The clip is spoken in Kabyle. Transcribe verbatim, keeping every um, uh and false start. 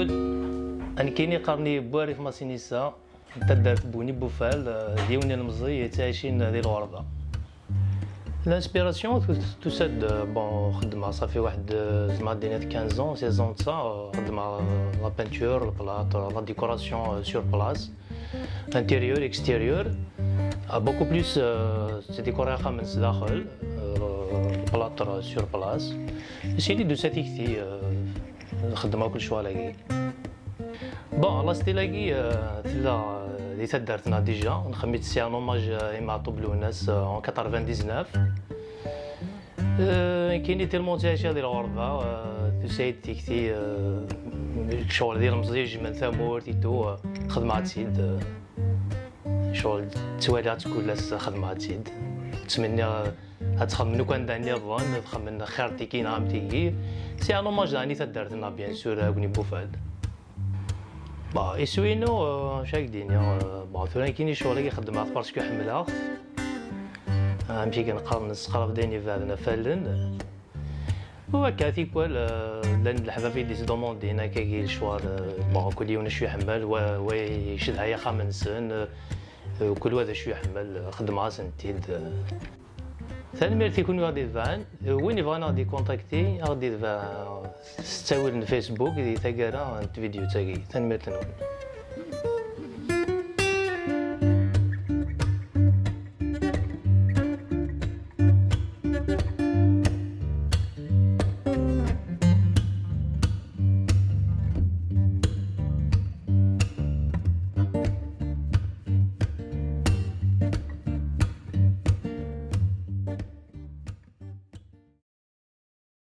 Nekkini qqaren-iyi Buarif Masinissa, n taddart n Bugni Bufal, d yiwen n ilemẓi yettɛicin di lɣerba. L'inspiration tusa-d, bon, xeddmeɣ ça fait واحد, زعما, d-iniɣ quinze ans, seize ans de ça, xeddmeɣ la peinture, le plâtre, la décoration sur place, intérieur, extérieur. Beaucoup plus, euh, ttdikuriɣ axxam n sdaxel, euh, plâtre sur place. Sidi d-tusa tikti, euh, xeddmeɣ akk lecɣal-agi. Bon, la style-agi, euh, tella, euh, di taddart-nneɣ déjà. Nxemmem-itt, c'est un hommage, euh, i Meɛṭub Lwennas, euh, en quatre-vingt-dix-neuf. Euh, nekkini tellement ttɛiciɣ di lɣerba, euh, tusa-yi-d tikti, euh, ccɣel d ilemẓi jemmen tamurt et tout, euh, xedmeɣ-tt-id, euh, ccɣel ttwaliɣ-tt kul ass xedmeɣ-tt-id. Ttmenniɣ, euh, ad txemmem akk anda nniḍen, ad xemmen xir tigi neɣ am tigi. C'est un hommage daɣen i taddart-nneɣ, bien sûr, à Bugni Bufal. Bon, iswi-inu, euh, acu ara k-d-iniɣ, euh, bon, tura nekkini ccɣel-agi xeddmeɣ-t parce que ḥemmleɣ-t. Euh, amek i neqqar, nesseqrab-d ayen ibeɛden ɣef wallen. U akka, tikwal, euh, llan leḥbab i d-isdumundin akkagi lecɣal, euh, bon, kul yiwen acu iḥemmel, wa, wa icedha axxam-nsen, euh, kul wa d acu iḥemmel, euh, xeddmeɣ-asen-t-id, euh. Tanemmirt i kunwi i ɣ-d-itebɛen. Win yebɣan ad ɣ-d-ikuntakti, ad ɣ-d-itbeɛ s ttawil n Facebook di taggara n tvidyut-agi. Tanemmirt-nwen.